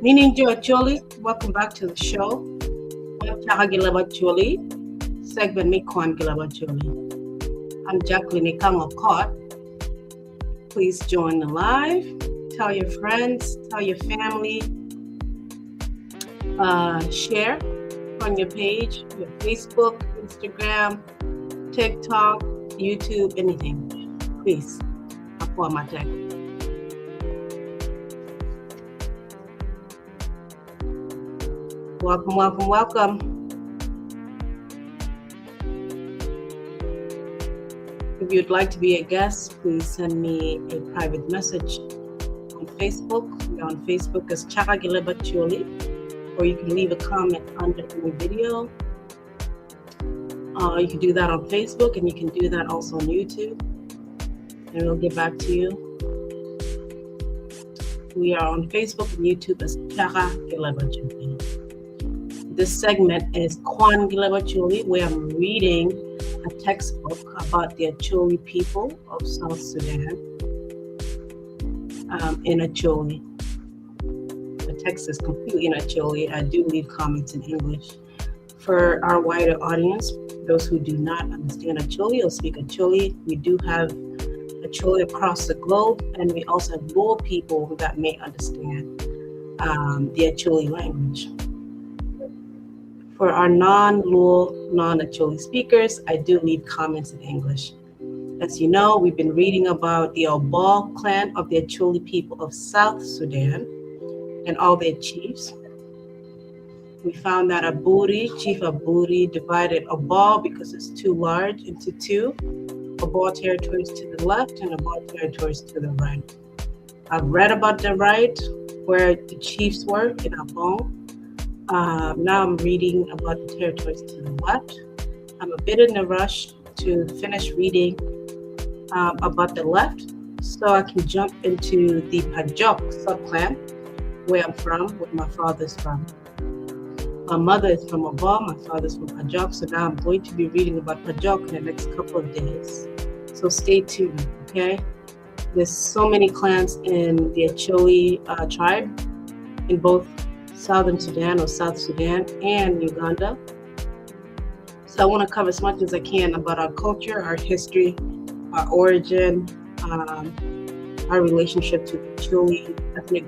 Meaning Joe Acholi, welcome back to the show. Chaka gi leb Acholi, segment me Kwan gi leb Acholi. I'm Jacqueline Ikang Okot. Please join the live. Tell your friends, tell your family, uh, share on your page, your Facebook, Instagram, TikTok, YouTube, anything. Please. Apwoyo matek. Welcome, welcome, welcome. If you'd like to be a guest, please send me a private message on Facebook. We're on Facebook as Chaka gi leb Acholi, or you can leave a comment under any video. Uh, you can do that on Facebook and you can do that also on YouTube. And we'll get back to you. We are on Facebook and YouTube as Chaka gi leb Acholi. This segment is Kwan gi leb Acholi, where I'm reading a textbook about the Acholi people of South Sudan um, in Acholi. The text is completely in Acholi. I do leave comments in English. For our wider audience, those who do not understand Acholi or speak Acholi, we do have Acholi across the globe, and we also have more people that may understand um, the Acholi language. For our non-Luo, non-Acholi speakers, I do leave comments in English. As you know, we've been reading about the Obal clan of the Acholi people of South Sudan and all their chiefs. We found that Aburi, Chief Aburi, divided Obal because it's too large into two. Obal territories to the left and Obal territories to the right. I've read about the right, where the chiefs were in Abong. Um, now I'm reading about the territories to the left. I'm a bit in a rush to finish reading um, about the left so I can jump into the Pajok subclan, where I'm from, where my father's from. My mother is from Obal, my father's from Pajok, so now I'm going to be reading about Pajok in the next couple of days. So stay tuned, okay? There's so many clans in the Acholi uh, tribe in both Southern Sudan or South Sudan and Uganda. So I want to cover as much as I can about our culture, our history, our origin, um, our relationship to Acholi ethnic,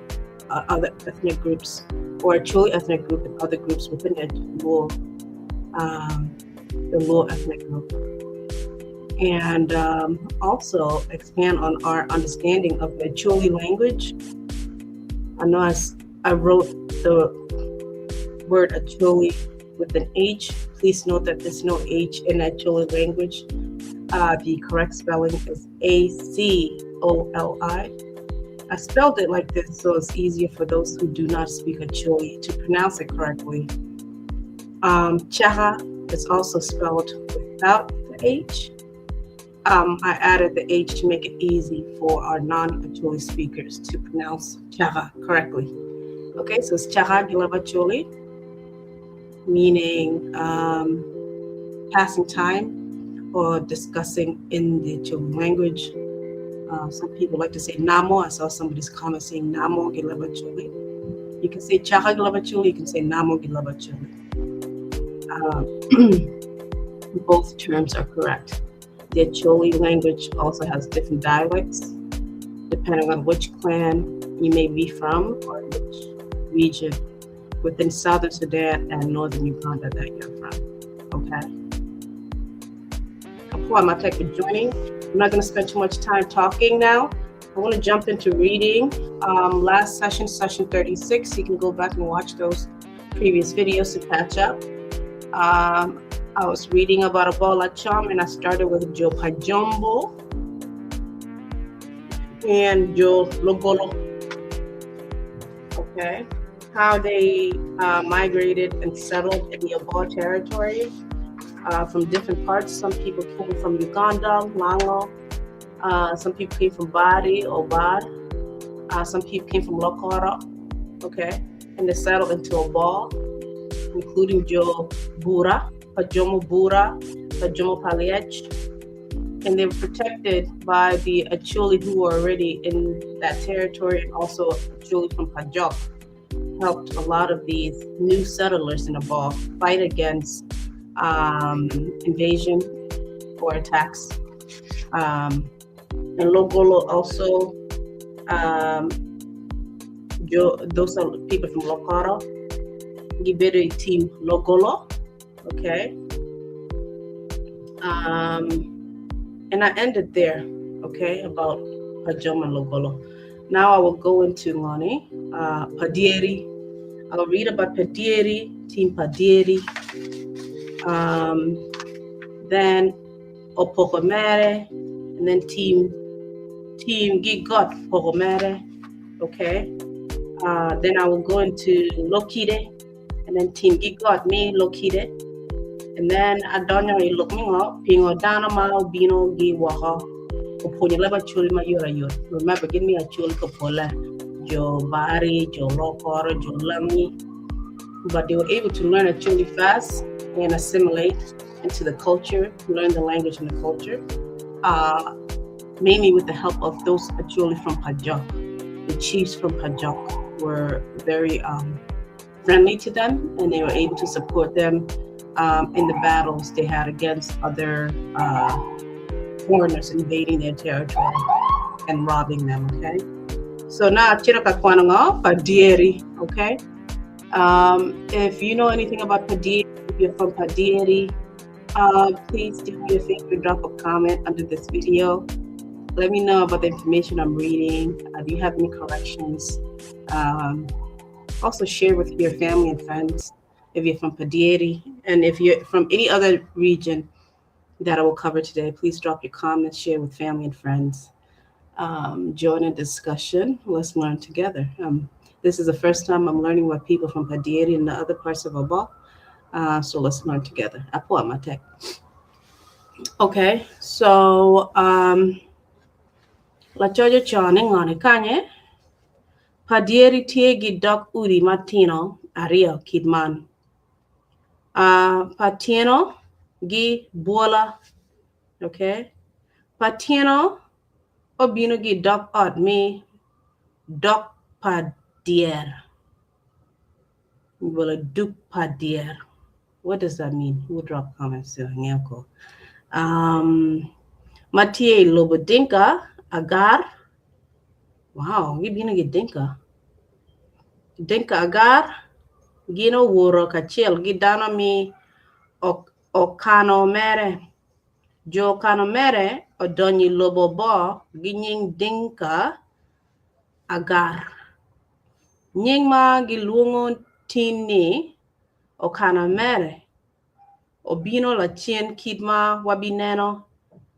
uh, other ethnic groups, or Acholi ethnic group and other groups within the Luo, um, the Luo ethnic group. And um, also expand on our understanding of the Acholi language. I know I, I wrote the word Acholi with an H. Please note that there's no H in Acholi language. Uh, the correct spelling is A C O L I. I spelled it like this so it's easier for those who do not speak Acholi to pronounce it correctly. Um, Chaha is also spelled without the H. Um, I added the H to make it easy for our non-Acholi speakers to pronounce Chaha correctly. Okay, so it's Chaha gi leb Acholi, meaning um, passing time or discussing in the Acholi language. Uh, some people like to say Namo. I saw somebody's comment saying Namo gi leb Acholi. You can say Chaha gi leb Acholi, you can say Namo gi leb Acholi. Uh, both terms are correct. The Acholi language also has different dialects depending on which clan you may be from or which region within southern Sudan and northern Uganda that you're from. Okay. Apwoyo matek for joining. I'm not going to spend too much time talking now. I want to jump into reading. Um, last session, session 36, you can go back and watch those previous videos to catch up. Um, I was reading about Abol Acham and I started with Jo Pajombo and Jo Logolo. Okay. How they uh, migrated and settled in the Abol territory uh, from different parts. Some people came from Uganda, Lango. Uh, some people came from Bari or Bar. Uh, some people came from Lokoro. Okay. And they settled into Abol, including Jo Bura, Pajomo Bura, Pajomo Paliech. And they were protected by the Acholi who were already in that territory and also Acholi from Pajok. helped a lot of these new settlers in Abor fight against um, invasion or attacks. Um, and Logolo also, um, jo, those are people from Lokoro. Gibedo team Logolo, okay? Um, and I ended there, okay, about Pajom and Logolo. Now I will go into Ngoni, Padieri. I'll read about Padieri, Team Padieri. Um, then Opokomere, and then Team Team Gigot Pogomere. Okay. Then I will go into Lokide, and then Team Gigot me Lokide. And then adonyo i lok mingo pingo dano ma obino gi woko opwonyo leb Acholi ma yot ayot. Remember, give me Acholi Kapola, Jo Bari, Jo Lokoro, Jo Langi. But they were able to learn Acholi fast and assimilate into the culture, learn the language and the culture, mainly with the help of those Acholi from Pajok. The chiefs from Pajok were very friendly to them, and they were able to support them in the battles they had against other foreigners invading their territory and robbing them. Okay, so now Chiraka Kwananga Padieri. Okay, if you know anything about Padieri, if you're from Padieri, please do me a favor, drop a comment under this video. Let me know about the information I'm reading. Do you have any corrections? Also share with your family and friends if you're from Padieri and if you're from any other region that I will cover today. Please drop your comments, share with family and friends. Join a discussion. Let's learn together. This is the first time I'm learning what people from Padieri and the other parts of Abor. So let's learn together. Apo matek. Okay, so lacoc ocoyo ni ngoni kanye Padieri tye gi dog udi matino aryo kit man. Patino gi bwola. Okay. Patino obino gi dog ot mi dok pa dyer. Wala duk pa dyer. What does that mean? We'll drop comments. Ma tye i lobo Dinka Agar. Wow, gibino gi Dinka. Dinka Agar gin oworo kacel gi dano mi Okano mere. Jo Okano mere odonyo i lobo bo gi nying Dinka Agar. Nying ma gilwongo tin ni Okano mere obino lacen kit ma wabineno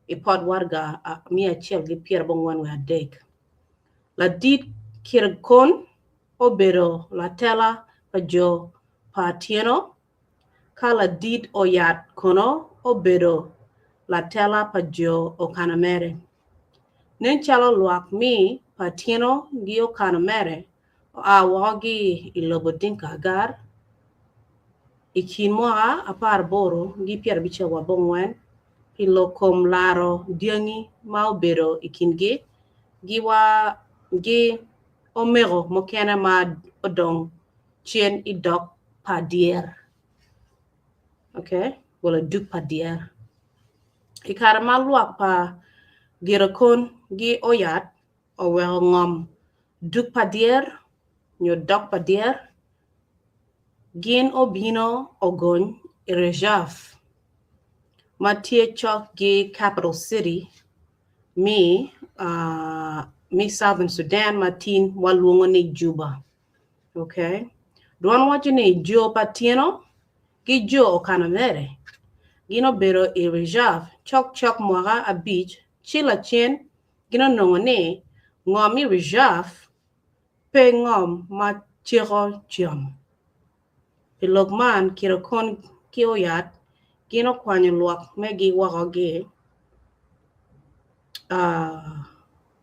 i pot waraga 193. Ladit Kirkon obedo latela pa jo pa Atieno, ka ladit Oyat kono obedo latela pa jo Okano mere. Nen calo lwak mi pa Atieno gi Okano mere oa woko gi i lobo Dinka Agar i kin mwaka 18 gi 54 pi lok kom laro dyangi ma obedo i kingi gi omego mukene ma odong cen i dok pa dyer. Okay, wala duk pa dyer. I kare ma lwak pa Girakon gi Oyat oweko ngom duk pa dyer nyo dok pa dyer, gin obino ogony i Reserve ma tye cok gi Capital City mi mi Southern Sudan ma tin walwongo ni Juba. Okay. Dwon waco ni jo pa Tieno gi jo Okano mere gin obedo i Reserve cok cok mwaka abic ci lacen gin onongo ni ngom i Reserve pe ngom ma ciko cam. Pi lok man Kirokon ki Oyat gin okwanyo lwak megi woko gi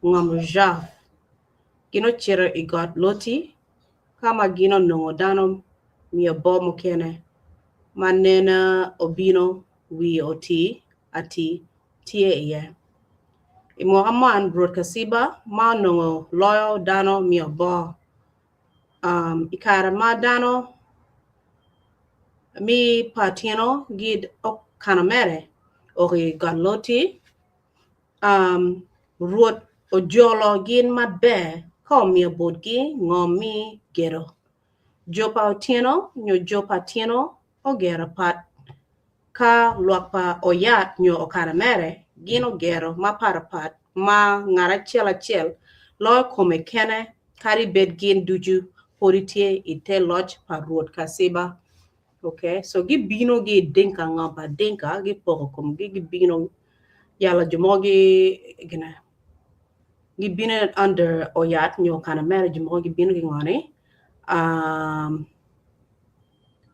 ngom Reserve. Gin ocito i got Loti ka ma gin onongo dano miyo bo mukene ma nene obino wi oti ati tye iye. I mwaka man Rwot Kaciba ma onongo loyo dano miyo bo. Um, I kare ma dano mi pa Otyeno gi Okanamere oko i got Loti, um, Rwot ojolo gin maber ka omiyo botgi ngom me gedo. Jo pa Otyeno nyo jo pa Tyeno ogero pat ka lwak pa Oyat nyo Okanamere gin ogero mapatpat ma ngat acel acel loyo kome kene kadi bed gin ducu pwod tye i te loc pa Rwot Kaciba. Okay, so gibino gi i Dinka, ngom pa Dinka, gipoko komgi gibino yalo jo mogo gi gine gibino under Oyat nyo Okanamere jo mogo gibino ki ngoni um,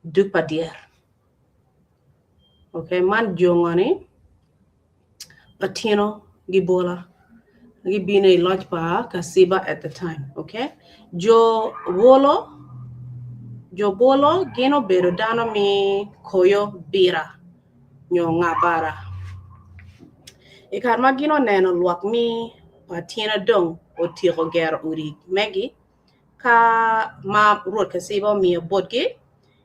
duk pa dyer. Okay, man jo ngoni Patino gi Bola gibino i loc pa Kaciba at the time. Okay, jo Bolo jo Bolo gin obedo dano me koyo bira nyo ngabara. I kare ma gin oneno lwak me Patino dong otyeko gero odi megi ka ma Rwot Kaciba omiyo botgi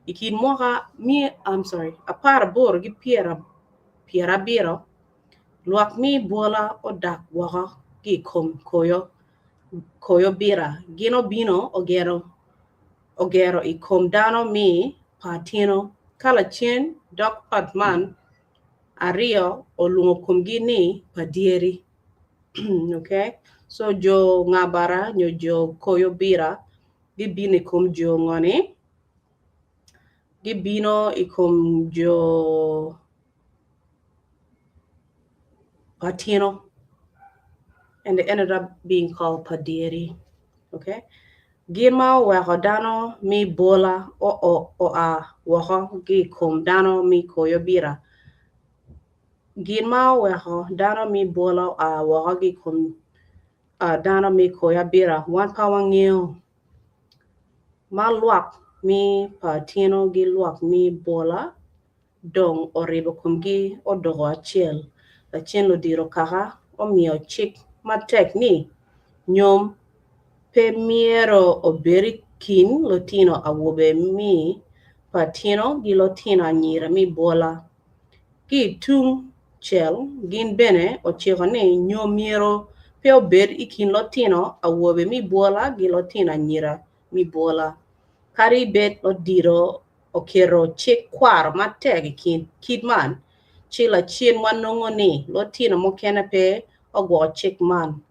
i kin mwaka me I'm sorry 18 ki 70, lwak me bwola odak woko ki i kom koyo koyo bira. Gin obino ogero ogero i kom dano me Patino ka lacen dok ot man aryo olwongo komgi ni Padyeri. Okay, so jo ngabara nyo jo koyo bira gibino i kom jo ngoni gibino i kom jo Patino and they ended up being called Padyeri. Okay, gin ma oweko dano me bwola oa woko ki i kom dano me koyo bira gin ma oweko dano me bwola oa woko ki i kom dano me koyo abira wan pe wangeyo ma lwak me Patino ki lwak me bwola dong oribo komgi odoko acel. Lacen ludito kaka omiyo cik matek ni nyom pe myero obed i kin lutino awobe me Patino ki lutino anyira me bwola. Ki i tung cel, gin bene ociko ni nyom myero pe obed i kin lutino awobe me bwola ki lutino anyira me bwola. Kadi bed ludito oketo cik kwaro matek i kit man, ci lacen wanongo ni lutino mukene pe ogwoko cik man.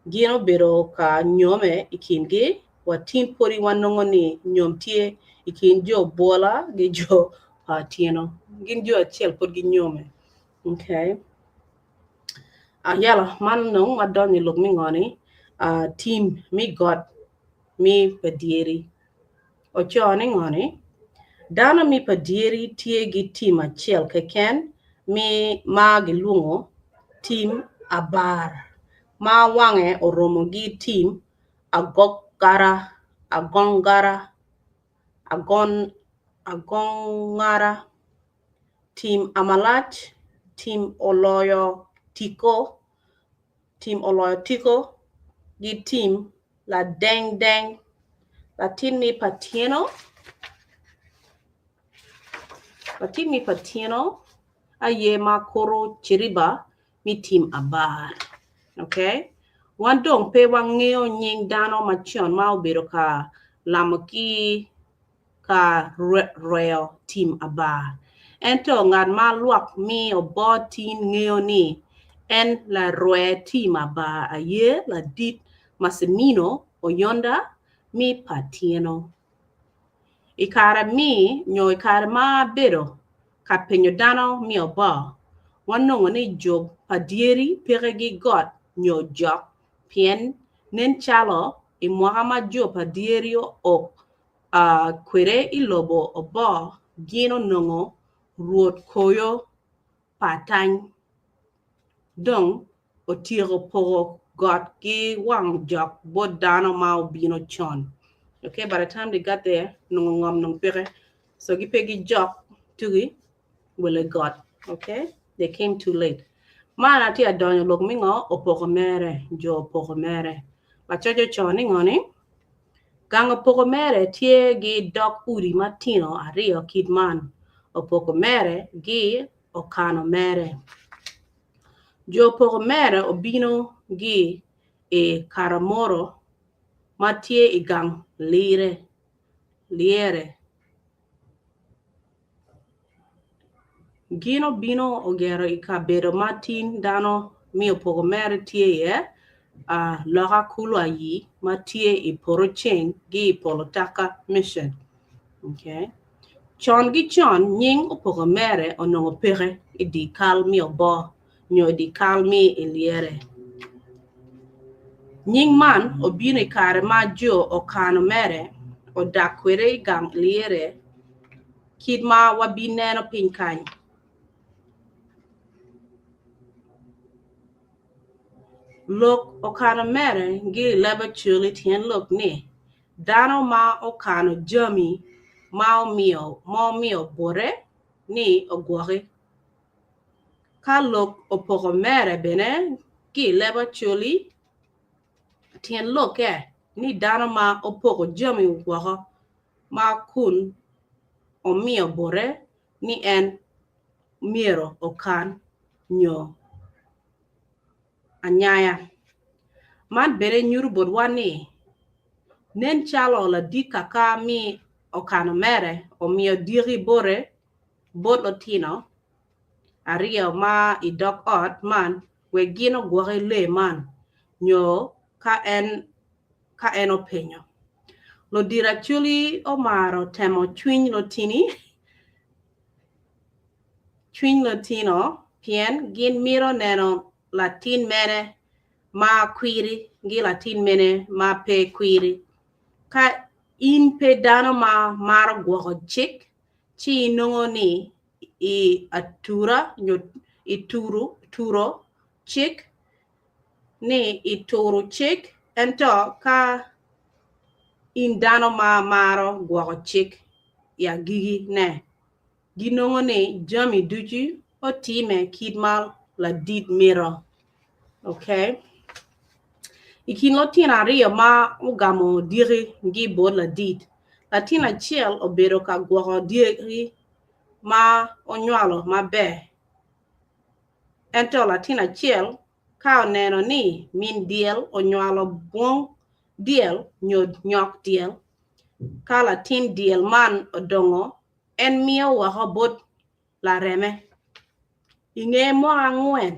Gin obedo ka nyome i kingi, wa tin pwodi wanongo ni nyom tye i kin jo bwola ki jo pa Otyeno. Gin jo acel pwod ginyome. Okay. Ayala man nong wadonyo i lok me ngoni tim me got me padyeri. Oco ni ngoni dano me padyeri tye ki tim acel keken me ma gilwongo tim abar ma wange oromo ki tim agogara agongara agon agongara tim amalac tim oloyo tiko tim oloyo tiko ki tim ladengdeng latin me pa tyeno latin me pa tyeno aye ma kuro ciriba me tim abar okay wan dong pe wangeyo nying dano macon ma obedo ka lamo ki ka rweyo tim abar. Ento ngat ma lwak miyo bot tin ngeyo ni en larwe tim abar aye ladit Massimino Oyonda me pa Tyeno. I kare mi nyo i kare ma abedo ka penyo dano me obor, wanongo ni jo pa dyeri peke gi got nyo jok pien nen calo i mwaka ma jo pa dyeri ook kwede i lobo obor gin onongo rwot koyo pa tany dong otyeko poko got ki wang jok bot dano ma obino con. Okay, by the time they got there, nongo ngom nong peke. So gipe gi jok tugi wele got. Okay, they came too late. Man atye adonyo lok mi ngo opoko mere, jo opoko mere. Lacoc oco ni ngo ni? Gang Opoko Mere tye gi dog udi matino aryo kit man, Opoko Mere gi Okano Mere. Jo Opoko Mere obino gi i Karamoro ma tye i gang Lyere. Gin obino ogero i kabedo ma tin dano me Opoko Mere tye iye, loka kulu ayi ma tye i poto ceng gi i polo taka mission. Con ki con nying Opoko Mere onongo peke i dye kal me oboo nyo i dye kal me Lyere. Nying man obino i kare ma jo Okano Mere odak kwede i gang Lyere kit ma wabineno piny kany. Lok Okano Mere gi i leb Acholi tyen lok ni dano ma okano jami ma omiyo bote ni ogwoki. Ka lok opoko mere bene ki i leb Acholi, tyen lokke ni dano ma opoko jami woko ma kun omiyo bote ni en myero okan nyo anyaya. Man bene nyuto botwa ni nen calo ladit kaka mi okano mere omiyo dyeki bote bot lutino aryo ma i dog ot man wek gin ogwoki lee man nyo ka en ka en openyo. Ludito Acholi omaro temo cwiny lutini cwiny lutino pien gin mito neno latin mene ma kwiri ki latin mene ma pe kwiri. Ka in pe dano ma maro gwoko cik ci inongo ni i atura nyo i turu turo cik ni i turu cik ento ka in dano ma maro gwoko cik i agiki ne ginongo ni jami ducu otime kit ma ladit mito. Okay. I kin lutino aryo ma ogamo dyeki gi bot ladit, latin acel obedo ka gwoko dyeki ma onywalo maber ento latin acel ka oneno ni min dyel onywalo bwong dyel nyo nyok dyel ka latin dyel man odongo en miyo woko bot lareme. I nge mwaka angwen,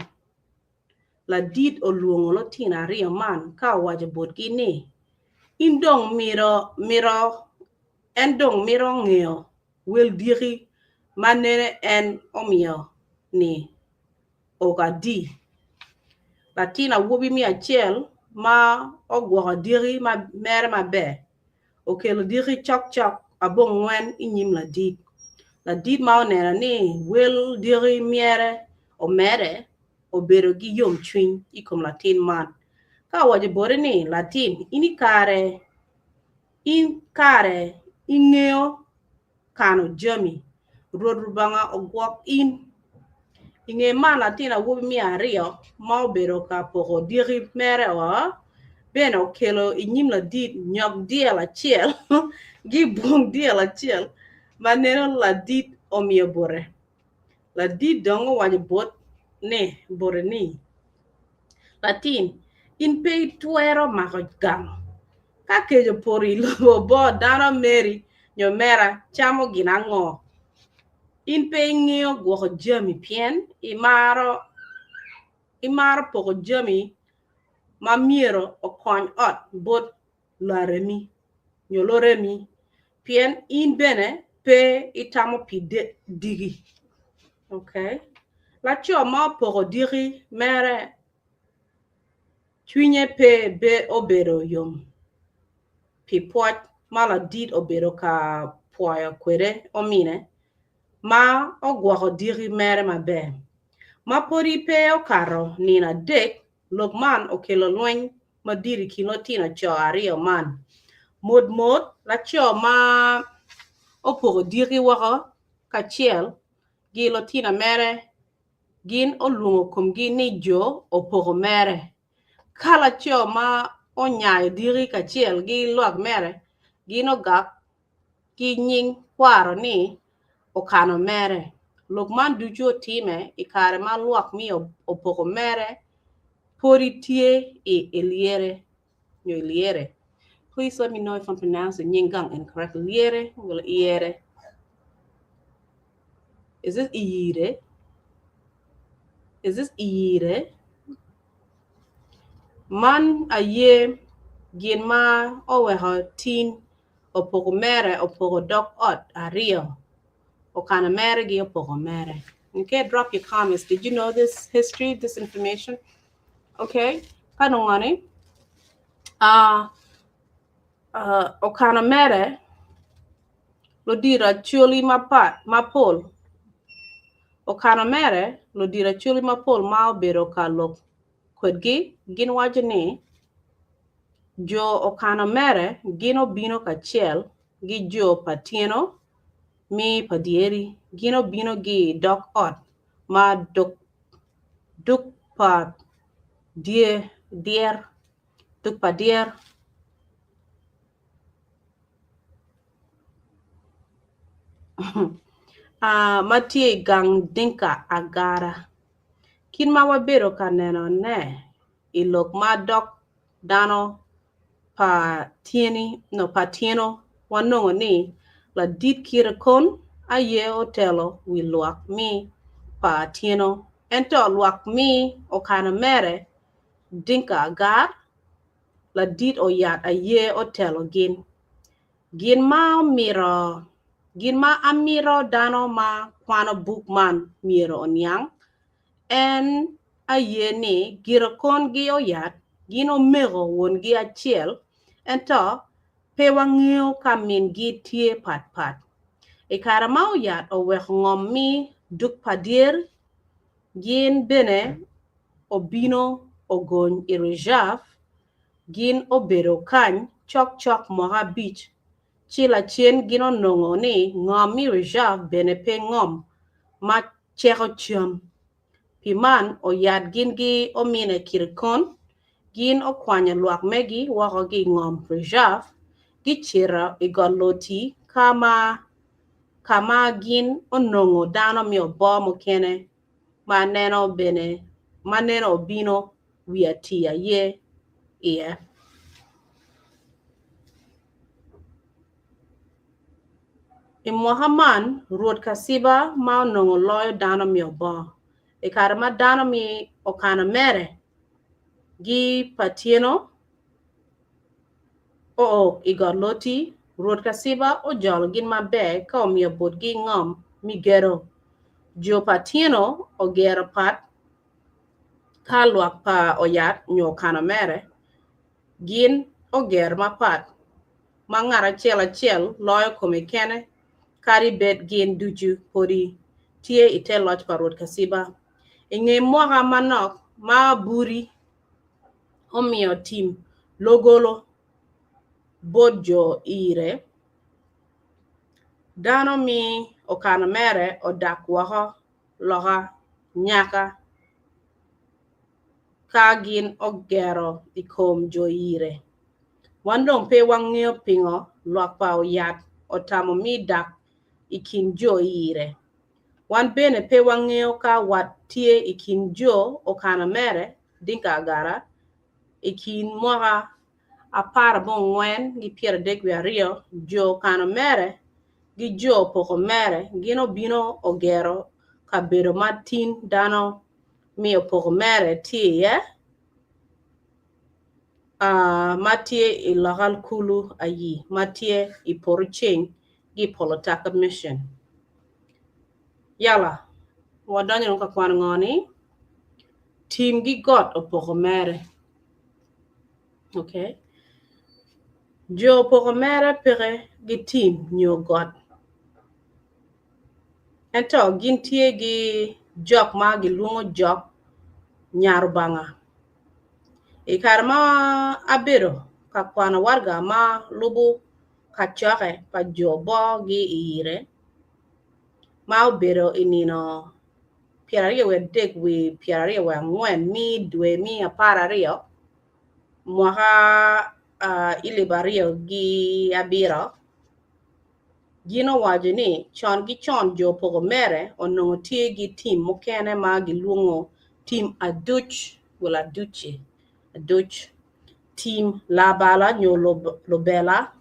ladit olwongo lutino aryo man ka owaco botgi ni, In dong mito, mito, en dong mito ngeyo wel dyeki ma nene en omiyo ni ok adi. Latin awobi me acel ma ogwoko dyeki mere maber okelo dyeki cokcok abongwen i nyim ladit. Ladit ma oneno ni wel dyeki myere omede obedo ki yomcwiny i kom latin man ka owaco bote ni, Latin, in i kare in kare ingeyo kano jami. Rwot Rubanga ogwok in. I nge man latin awobi me aryo ma obedo ka poko dyeki mere o bene okelo i nyim ladit nyok dyel acel ki bwong dyel acel ma neno ladit omiyo bote. Ladit dong owaco bot ni bote ni, Latin, in pe itwero mako gang. Ka kec opoto i lobo bot dano meri nyo mera camo gin ango? In pe ingeyo gwoko jami pien imaro imaro poko jami ma myero okony ot bot laremi nyo loremi pien in bene pe itamo pi diki. Okay. Laco ma opoko diki mere Cwinye pe obedo yom pi pwoc ma ladit obedo ka pwoyo kwede omine ma ogwoko dyeki mere maber. Ma pwodi pe okato nino adek, lok man okelo lweny madit i kin lutino co aryo man. Mot mot, laco ma opoko dyeki woko kacel ki lutino mere Gin olwongo komgi ni jo opoko mere. Ka laco ma onyayo dyeki kacel ki lwak mere. Gin ogak ki nying kwaro ni Okano mere. Lok man ducu otime i kare ma lwak mi opoko mere pwodi tye i Elyere nyo Ilyere. Please let me know if I'm pronouncing nying gang incorrectly. Lyere or Iyere. Is this Iyire? Is this Iyire? Man aye gin ma oweko tin opoko mere opoko dog ot aryo, okano mere gi opoko mere. Okay, drop your comments. Did you know this history, this information? Okay, ka dong ngoni? Uh, uh, okano mere ludito acholi mapat mapol Okano mere, ludito acholi mapol ma obedo ka lok kwedgi gin waco ni, Jo okano mere gin obino kacel gi jo pa tyeno mi pa dyeri, gin obino gi i dog ot ma duk pa dyer, duk pa dyer. ma tye i gang Dinka Agara. Kit ma wabedo ka nenone i lok ma dok dano pa tyeno wanongo ni ladit Kirikon aye otelo wi lwak mi pa tyeno ento lwak mi okano mere Dinka Agar ladit Oyat aye otelo gin. Gin ma omito gin ma amito dano ma kwano buk man myero oniang en aye ni Girokon gi Oyat gin omeko wongi acel ento pe wangeyo ka mingi tye pat pat. I kare ma Oyat oweko ngom mi duk pa dyer gin bene obino ogony i Reserve Gin obedo kany cokcok mwaka abic, ci lacen gin onongo ni ngom me reserve bene pe ngom ma ceko cam. Pi man, oyat gin gi omine Kirikon, gin okwanyo lwak megi woko ki i ngom reserve, gicito i got Loti ka ma ka ma gin onongo dano me oboo mukene ma neno bene ma neno obino wi ati aye iye. I mwaka man, Rwot Kaciba ma onongo loyo dano me oboo, i kare ma dano me okano mere gi pa tyeno oo i got Loti, Rwot Kaciba ojolo gin maber ka omiyo botgi ngom me gedo. Jo pa tyeno ogero pat Ka lwak pa oyat nyo okano mere, gin oger mapat ma ngat acel acel loyo kome kene kadi bed gin ducu podi tye i te loc pa Rwot Kaciba. I nge mwaka manok ma Aburi omiyo tim logolo bot jo ire, dano mi okano mere odak woko loka nyaka ka gin ogero i kom jo ire. Wan dong pe wangeyo pingo lwak pa oyat otamo mi dak i kin jo ire. Wan bene pe wangeyo ka wat tye i kin jo okana mere, Dinka Agara, i kin mwaka aparabongwen gi 32 jo okano mere gi jo opoko mere gin obino ogero kabedo ma tin dano mi opoko mere tye iye ma tye i loka kulu ayi ma tye i poto ceng gi i Polo-Otaka Mission. Yala wadonyo dong ka kwano ngo ni tim gi got opoko mere. Okay. Jo opoko mere peke gi tim nyo got. Ento gin tye gi jok ma gilwongo jok nyarubanga. I kare ma abedo ka kwano waraga ma lubo kacokke pa jo bo gi i ire ma obedo i nino 23 wi 24 me dwe me 12 mwaka. alip 27, gin owaco ni con ki con jo Opoko Mere onongo tye ki tim mukene ma gilwongo tim aduc wala aduci aduc, tim labala nyo lubela,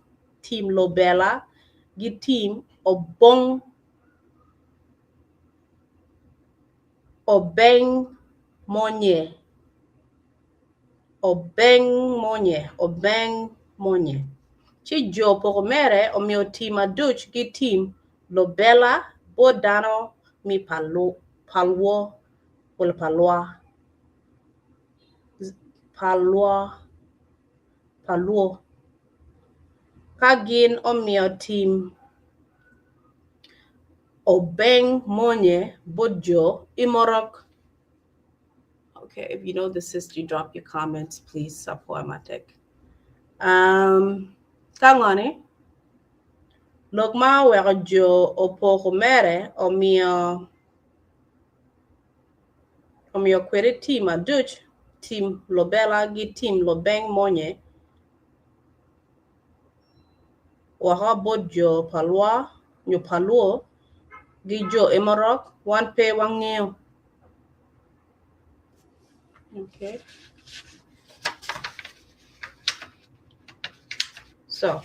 tim lubela ki tim obong obeng monye obeng monye obeng monye. Ci jo Opoko Mere omiyo tim aduc ki tim lubela bot dano mi palwo wala palwa palwa palwo ka gin omiyo tim obeng monye bot jo Imorok. Okay, if you know this history, drop your comments, please. Support matek. Ka ngoni, lok ma oweko jo Opoko Mere omiyo omiyo kwede tim aduc, tim lubela ki tim lubeng monye woko bot jo palwa nyo palwo ki jo Imorok, wan pe wangeyo. Okay. So,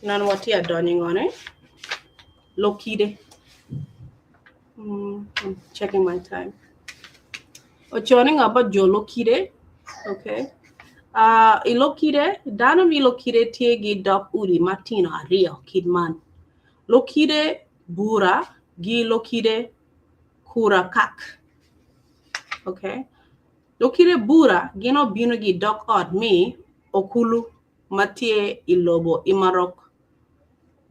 nan watye adonyo i ngone? Lokide. I'm checking my time. Ocono nga bot jo Lokide. Okay. I Lokide, dano mi Lokide tye ki dog udi matino aryo kit man. Lokide bura gi Lokide kura kak. Okay. Lokide bura gin obino ki dog ot mi Okulu ma tye i lobo Imarok.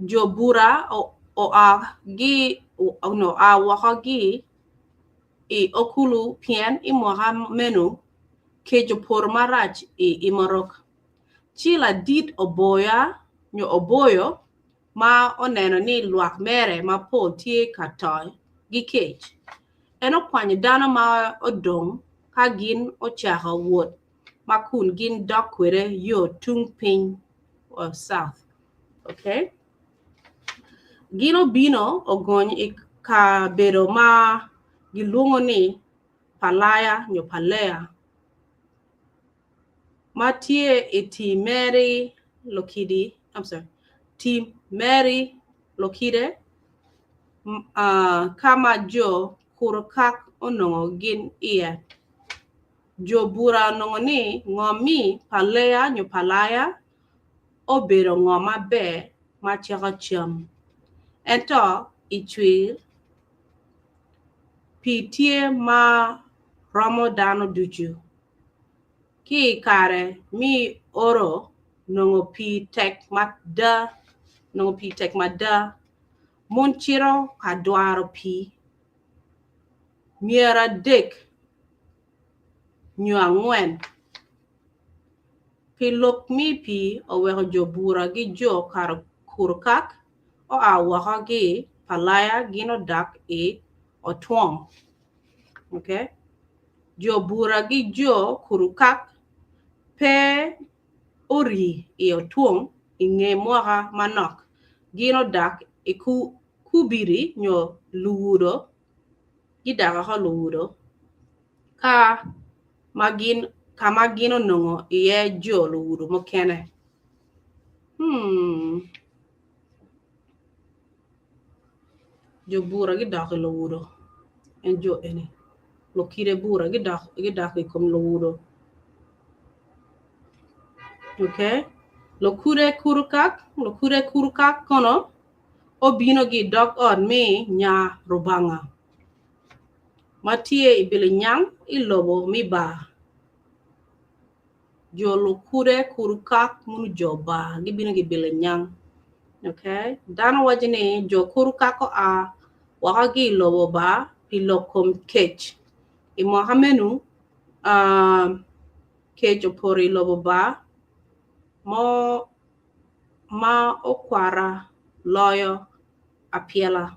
Jo bura oa gi no oa woko gi i Okulu pien i mwaka meno kec opoto marac i Imarok. Ci ladit oboya nyo oboyo ma oneno ni lwak mere mapol tye ka to ki kec. En okwanyo dano ma odong ka gin ocako wot ma kun gin dok kwede yo tung piny or south. Okay. Gin obino ogony i kabedo ma gilwongo ni Palaya nyo Palea ma tye i tim Meri Lokidi, I'm sorry, tim Meri Lokide, ka ma jo Kurkak onongo gin iye. Jo bura onongo ni ngom mi Palea nyo Palaya obedo ngom maber ma ceko cam. Ento i cwir, pii tye ma romo dano ducu. Ki i kare mi oro nongo pii tek mada, nongo pii tek mada. Mon cito ka dwaro pii myero adek nyo angwen. Pi lok mi pii oweko jo bura ki jo Kurkak oa woko ki Palaya gin odak i Otwong. Okay. Jo bura ki jo Kurkak pe ori i Otwong i nge mwaka manok. Gin odak i Kubiri nyo Luwudo, gidak oko Luwudo, ka ma gin ka ma gin onongo iye jo Luwudo mukene. Hmm. Jo bura gidok i Luwudo. En jo eni. Lukide bura gidok gidok i kom Luwudo. Okay. Lokude Kurkak, Lokude Kurkak kono obino ki i dog ot mi nya Rubanga ma tye i Bilinyang i lobo mi Bar. Jo Lokude Kurkak munu jo Bar gibino ki i Bilinyang. Okay. Dano waco ni jo Kurkak oa woko ki i lobo Bar pi lok kom kec. I mwaka meno, kec opoto i lobo Bar mo ma okwara loyo apyela.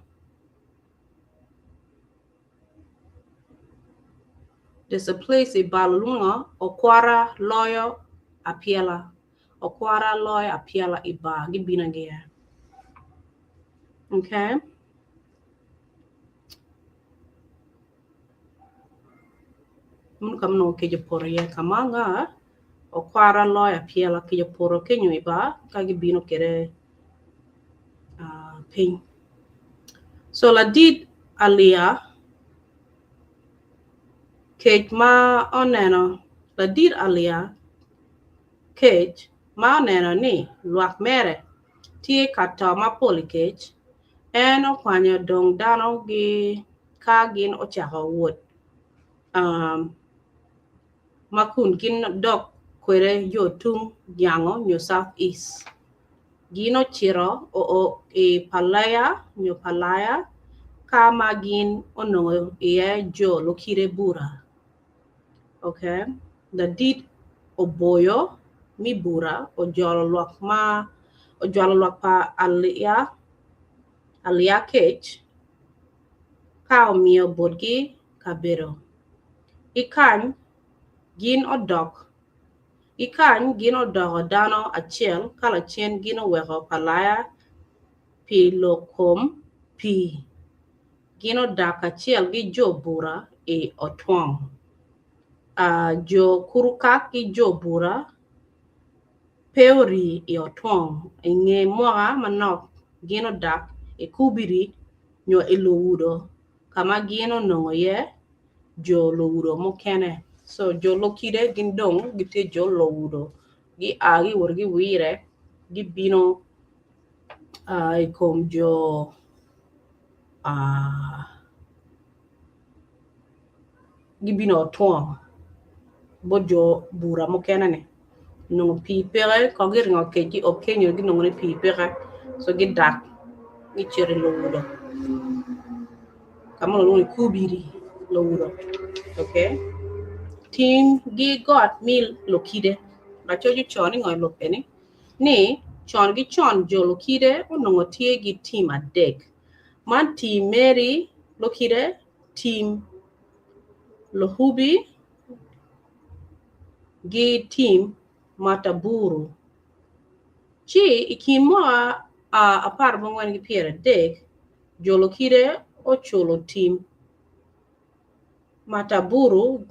There's a place i Bar lwongo okwara loyo apyela. Okwara loyo apyela i bar gibino agiya. Okay. Meno ka ma onongo kec opoto iye ka ma anga okwara loyo apyela kec opoto kenyo i bar ka gibino kwede piny. So ladit aliya kec ma oneno ladit aliya kec ma oneno ni lwak mere tye ka to mapol i kec en okwanyo dong dano gi ka gin ocako wot ma kun gin dok kwede yo tung yango nyo South East. Gin ocito oo i Palaya nyo Palaya ka ma gin onongo iye jo Lukide Bura. Okay. Ladit oboyo mi bura ojolo lwak ma ojolo lwak pa Aliya Aliya kec ka omiyo botgi kabedo. I kany gin odok I kany gin odoko dano acel ka lacen gin oweko Palaya pi lok kom pii. Gin odak kacel ki jo bura i Otwong. Jo Kurukak ki jo bura pe orii i Otwong. I nge mwaka manok gin odak i Kubiri nyo i Luwudo ka ma gin onongo iye jo luwudo mukene. So jo Lokide gin dong gitye jo luwudo gia giwoto giwire gibino i kom jo gibino otwong bot jo bura mukene-ni onongo pii peke kong giringo kec gio kenyo ginongo ni pii peke so gidak gicito i luwudo ka ma kilwongo ni kubiri luwudo okay tim gi got me Lokide lacoc ocoyo ni ngo i lok eni ni con ki con jo Lokide onongo tye ki tim adek man tim meri Lokide tim Luhubi gi tim Mataburu. Ci i kin mwaka 14 ki 30, jo Lokide oculo tim Mataburu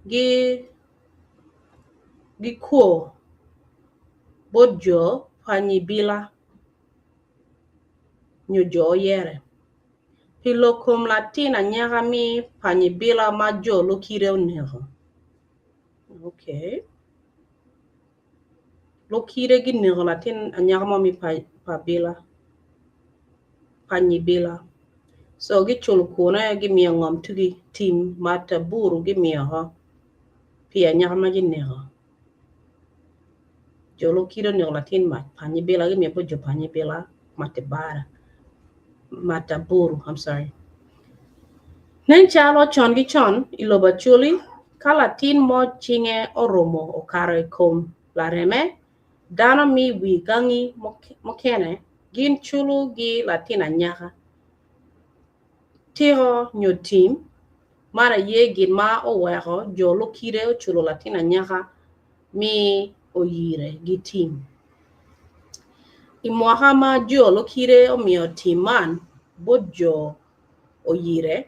gi kwo bot jo Panyibila nyo jo Oyere. Pi lok kom latin anyaka mi Panyibila ma jo Lokide oneko. Okay. Lokide gineko latin anyaka mo mi Pabila, Panyibila. So giculo kwone gimiyo ngom tugi tim Mataburu gimiyo oko pi anyaka ma gineko. Jo Lokide oneko latin mac Panyibila gimiyo bot jo Panyibila Matibara Mataburu I'm sorry. Nen calo con ki con i lobo Acholi ka latin mo cinge oromo okato i kom lareme, dano me wi gangi mukene gin culo gi latin anyaka tiko nyo tim. Man aye gin ma oweko jo Lukide oculo latin anyaka mi oyire gi tim. I mwaka ma jo Lukide omiyo tim man bot jo oyire,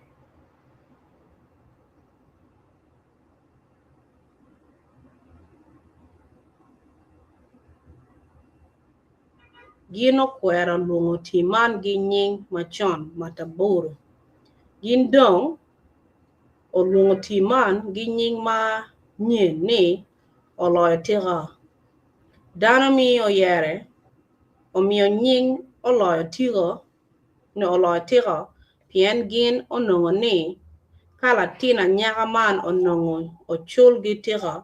Gin okwero lwongo tim man ki nying macon Mataburu. Gin dong olwongo tim man ki nying ma nyen ni Oloyo Tika. Dano mi oyere omiyo nying Oloyo Tika pien gin onongo ni ka latin anyaka man onongo ocul gi tika,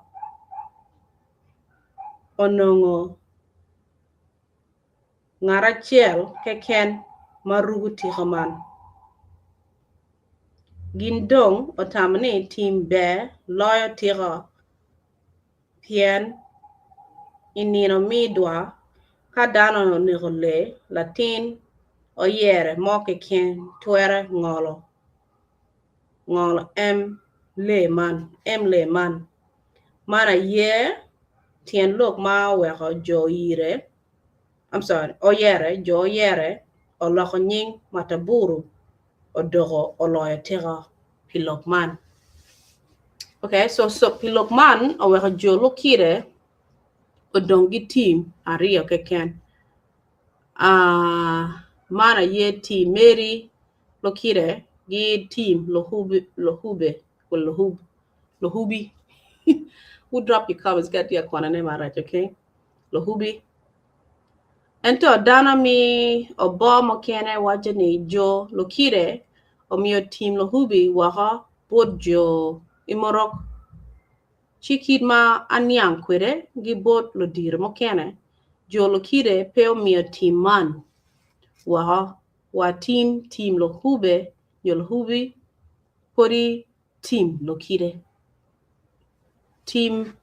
onongo ngat acel keken ma ruko tika man. Gin dong otamo ni tim ber loyo tika pien i nino me dwa ka dano oneko lee, latin oyere mo keken twero ngolo lee man. Man aye tyen lok ma oweko jo oyire, I'm sorry, oyere, jo oyere oloko nying Mataburu odoko oloyo tika pi lok man. Okay, so, so pi lok man oweko jo Lukire odong gi tim ariyo keken. Uh, man aye tim Meri Lukire gi tim Lohube, Lohube, well, Lohub, Lohubi. Who drop your comments ka atye ka kwanone marac, okay? Lohubi. Ento dano mi oboo mukene waco ni jo Lukire omiyo tim Lohubi woko bot jo Imorok. Ci kit ma aniang kwede gi bot ludiro mukene, jo Lukire pe omiyo tim man woko wa tim tim Lohube nyo Lohubi podi tim Lukire. Tim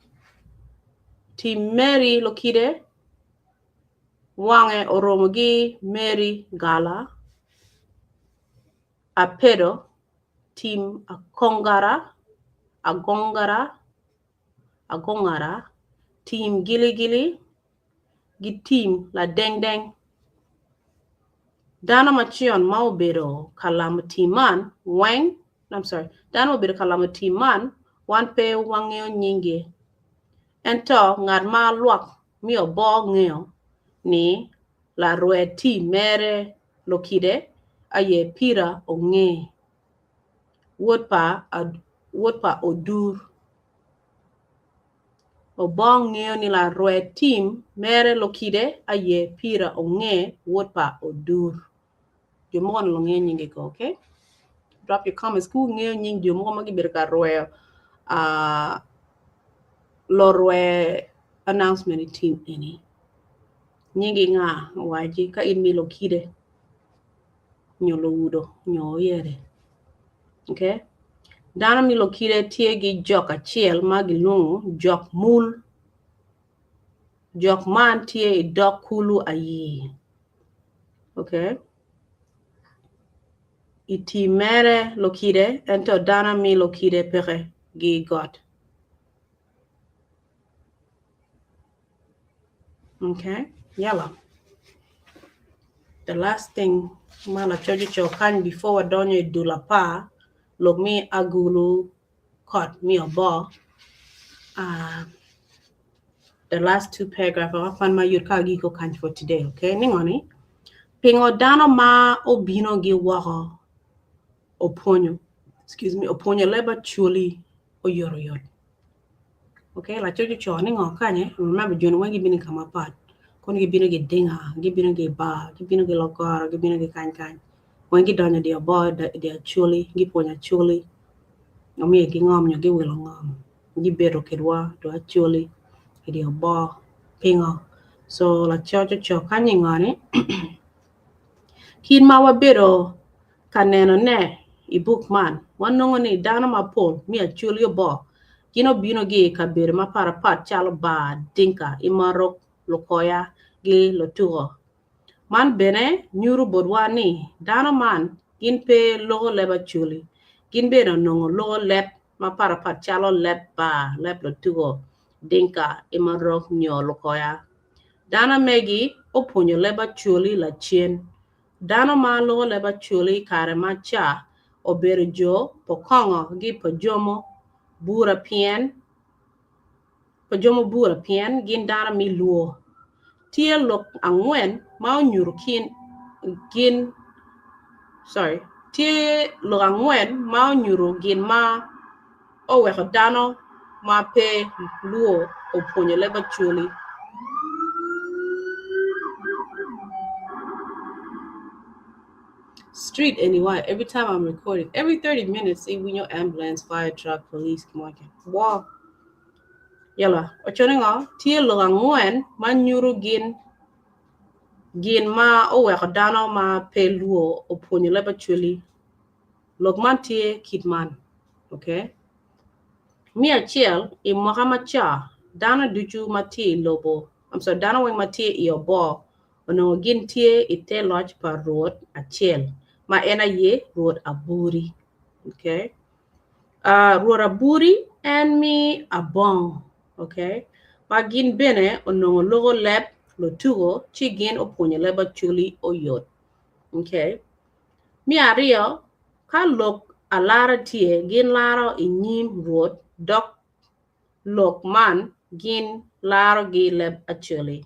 tim Mary Lukire wange oromo gi Mary Gala Apedo tim Akongara Agongara Agongara tim Giligili gi tim Ladengdeng. Dano macon ma obedo ka lamo tim man weng I'm sorry, dano ma obedo ka lamo tim man wan pe wangeyo nyingi. Ento ngat ma lwak me oboo ngeyo ni larwe tim mere Lokide aye Pira Onge, wod pa wod pa Odur. Oboo ngeyo ni larwe tim mere Lokide aye Pira Onge, wod pa Odur. Jo mogo onongo ngeyo nyingi ko, okay? Drop your comments. Ku ngeyo nying jo mogo ma gibedo ka rweyo uh, lorwe announcement i team eni. Nyingi nga waci ka in mi Lokide nyo Lowudo nyo Oyere. Okay? Dano mi Lokide tye gi jok acel ma gilwongo jok mul. Jok man tye i dog kulu ayii. Okay. I tim mere Lokide ento dano mi Lokide peke gi got. Okay, yalla. The last thing ma lacoc oco kany before wadonyo i dul apar lok mi agulu kot mi oboo uh, the last two paragraph wakwan ma yot ka agiko kany for today, okay? Ningo ni pingo dano ma obino gi woko opwonyo excuse me opwonyo leb acholi oyotoyot. Okay, lacoc oco ni ngo kany remember joni weng gibino i ka mapat kono gibino ki dinga gibino ki bar gibino ki logoro gibino ki kany kany weng gidonyo i dye oboo i dye acholi gipwonyo acholi omiyo gingom nyo giwilo ngom gibedo kedwa do acholi i dye oboo pingo so lacoc oco kany ni ngo ni kit ma wabedo Ka nenone i buk man, wanongo ni dano mapol me Acholi Oboo gin obino gi i kabedo mapatpat calo Bar, Dinka, Imorok, Lukoya, gi Lutuko. Man bene nyuto botwa ni dano man gin pe loko leb Acholi, gin bene onongo loko leb mapatpat calo leb Bar, leb Lutuko, Dinka, Imorok nyo Lukoya. Dano megi opwonyo leb Acholi lacen. Dano ma loko leb Acholi i kare ma ca obedo jo Pokongo gi Pajomo Bura pien Pajomo Bura pien gin dano me Lwo. Tye lok angwen ma onyuto kin gin sorry tye lok angwen ma onyuto gin ma oweko dano ma pe Lwo opwonyo leb Acholi. Street anyway, every time I'm recording, every 30 minutes, iwinyo ambulance, fire truck, police, kimoke. Wow. Yala, ocono ngo, tye lok angwen ma nyuto gin gin ma oweko dano ma pe Lwo opwonyo leb Acholi. Lok man tye kit man, okay? Me acel, i mwaka ma ca, dano ducu ma tye i lobo, I'm sorry, dano weng ma tye i oboo onongo gin tye i te loc pa Rwot acel, ma en aye Rwot Aburi. Okay? Uh, Rwot Aburi en mi abong. Okay? Ma gin bene onongo loko leb Lotuko ci gin opwonyo leb Acholi oyot. Okay? Me aryo, ka lok alara tye, gin laro i nyim Rwot dok lok man gin larogi leb Acholi.